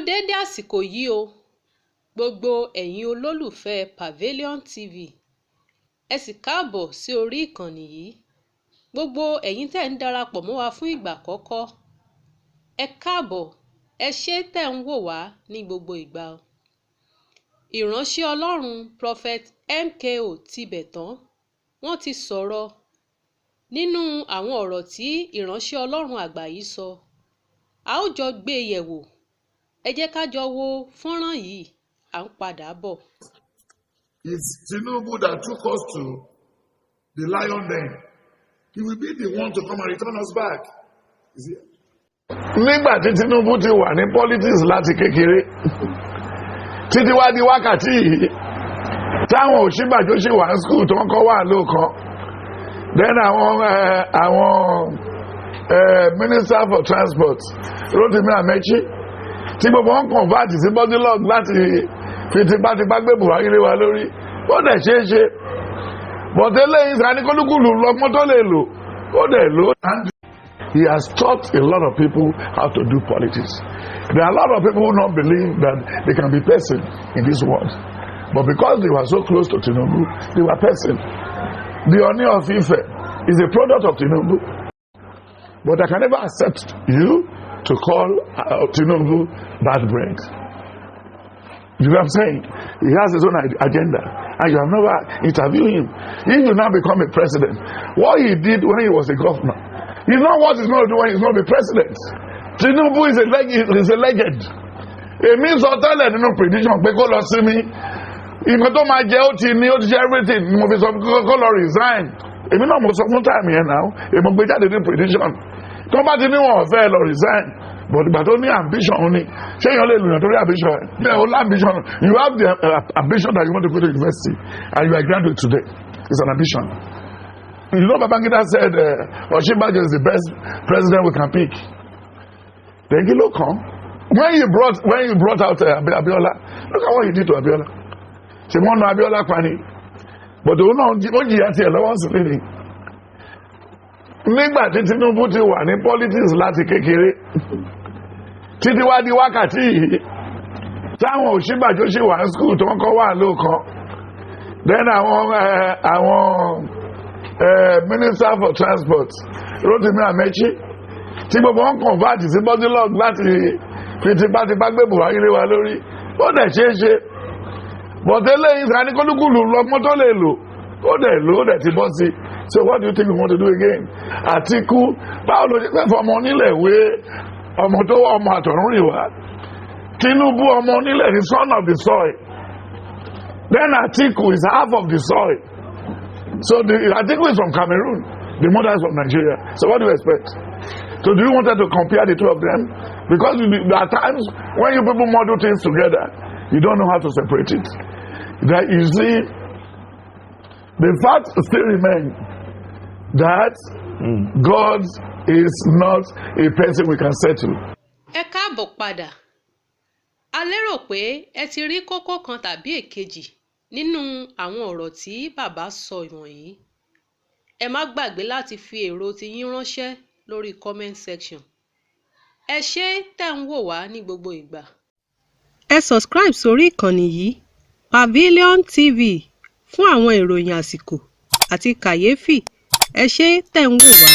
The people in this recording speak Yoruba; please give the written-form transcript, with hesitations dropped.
Déédé àsìkò yìí o, gbogbo ẹ̀yin olólùfẹ́ Pavilion TV, ẹ sì káàbọ̀ sí orí ìkànnì yìí. Gbogbo ẹ̀yin tẹ́ ń darapọ̀ mọ́ wa fún ìgbà àkọ́kọ́, ẹ káàbọ̀, ẹ ṣé tẹ́ ń wò wá ní gbogbo ìgbà o. Ìránṣẹ́ Ọlọ́run Prophet MKO Tibetan, wọ́n ti sọ̀rọ̀. Nínú àwọn ọ̀rọ̀ tí ìránṣẹ́ Ọlọ́run àgbà yìí sọ, a ó jọ gbé e yẹ̀wò. Ẹ jẹ́ ká jọ wo fọ́nrán yìí, à ń padà bọ̀. It's Tinubu that took us to the lion den. He will be the one to come and return us back. You see? Nígbà tí Tinubu ti wà ní politics láti kékeré títí wá di wákàtí yìí, táwọn Ọ̀ṣínbàjò ṣì wà ní school tó ń kọ́ wà lóòkan, then àwọn minister for transport, Rotimi Amaechi, tí gbogbo wọn convert sí bodilog láti fi tipátipá gbé Buhari lé wa lórí, ó dẹ̀ ṣeé ṣe. But eléyìí sani kólúkúlù lọ́gbọ́n tó lè lò, ó dẹ̀ lò ó. He has taught a lot of people how to do politics. There are a lot of people who don't believe that they can be person in this world. But because they were so close to Tinubu, they were person. The Oni of Ife is a product of Tinubu. But I can never accept you to call Tinubu bad bread. You know what I'm saying? He has his own agenda. And you have never interviewed him. If you now become a president, what he did when he was a governor, you know what he's going to do when he's going to be president. Tinubu is a legend. Èmi sọ tẹ́lẹ̀ nínú prediction pé kó lọ sinmi. Nǹkan tó máa jẹ ó ti ní, ó ti ṣe everything. Mo fi sọ kó lọ resign. Èmi náà mo sọ fún time yẹn náà. Èmi gbé jáde ní prediction. Tó bá ti ní wọn ò fẹ́ lọ resign. But ìgbà tó ní ambition ní, ṣé èèyàn lè lùyàn torí ambition ẹ̀? Bẹ́ẹ̀ o ambition, you have the ambition that you want to go to university and you are a graduate today. It's an ambition. You know, Babangida said Osinbajo is the best president we can pick. Then kí ló kàn? When you brought out Abiola, look at what you did to Abiola. Ṣé wọ́n na Abiola pa ni? But òun náà ó jìyà tiẹ̀ lọ́wọ́ sí lẹ́ni. Nígbà tí Tinubu ti wà ní politics láti kékeré títí wá di wákàtí yìí, táwọn Ọ̀ṣínbàjò ṣì wà ní school tó ń kọ́ wà lóòkan, then àwọn minister for transport, Rotimi Amaechi, tí gbogbo wọn convert sí bodilog láti fi tipátipá gbé Buhari lé wa lórí, ó dẹ̀ ṣeé ṣe. But eléyìí sani kólúkúlù lọ́gbọ́n tó lè lò, ó dẹ̀ lò, ó dẹ̀ ti bọ́ sí. So what do you think we want to do again? Àtíkù, báwo ló ṣe fẹ́ fọmọ onílẹ̀ wé ọmọ tó ọmọ àtọ̀run rìn wá? Tinubu, ọmọ onílẹ̀, the son of the soil. Then Atiku is half of the soil. So the Atiku is from Cameroon, the mother is from Nigeria. So what do you expect? So do you want to compare the two of them? Because there are times when you people model things together, you don't know how to separate it. That you see, the fact still remains that God is not a person we can settle. Ẹ káàbọ̀ padà. A lérò pé ẹ ti rí kókó kan tàbí èkejì nínú àwọn ọ̀rọ̀ tí bàbá sọ wọ̀nyí. Ẹ má gbàgbé láti fi èrò tiyín ránṣẹ́ lórí comment section. Ẹ ṣé tẹ̀ ń wò wá ní gbogbo ìgbà. Ẹ subscribe sórí ìkànnì yìí, Pavilion TV, fún àwọn ìròyìn àsìkò àti kàyéfì. Ẹ ṣé tẹ̀ ń wò wá.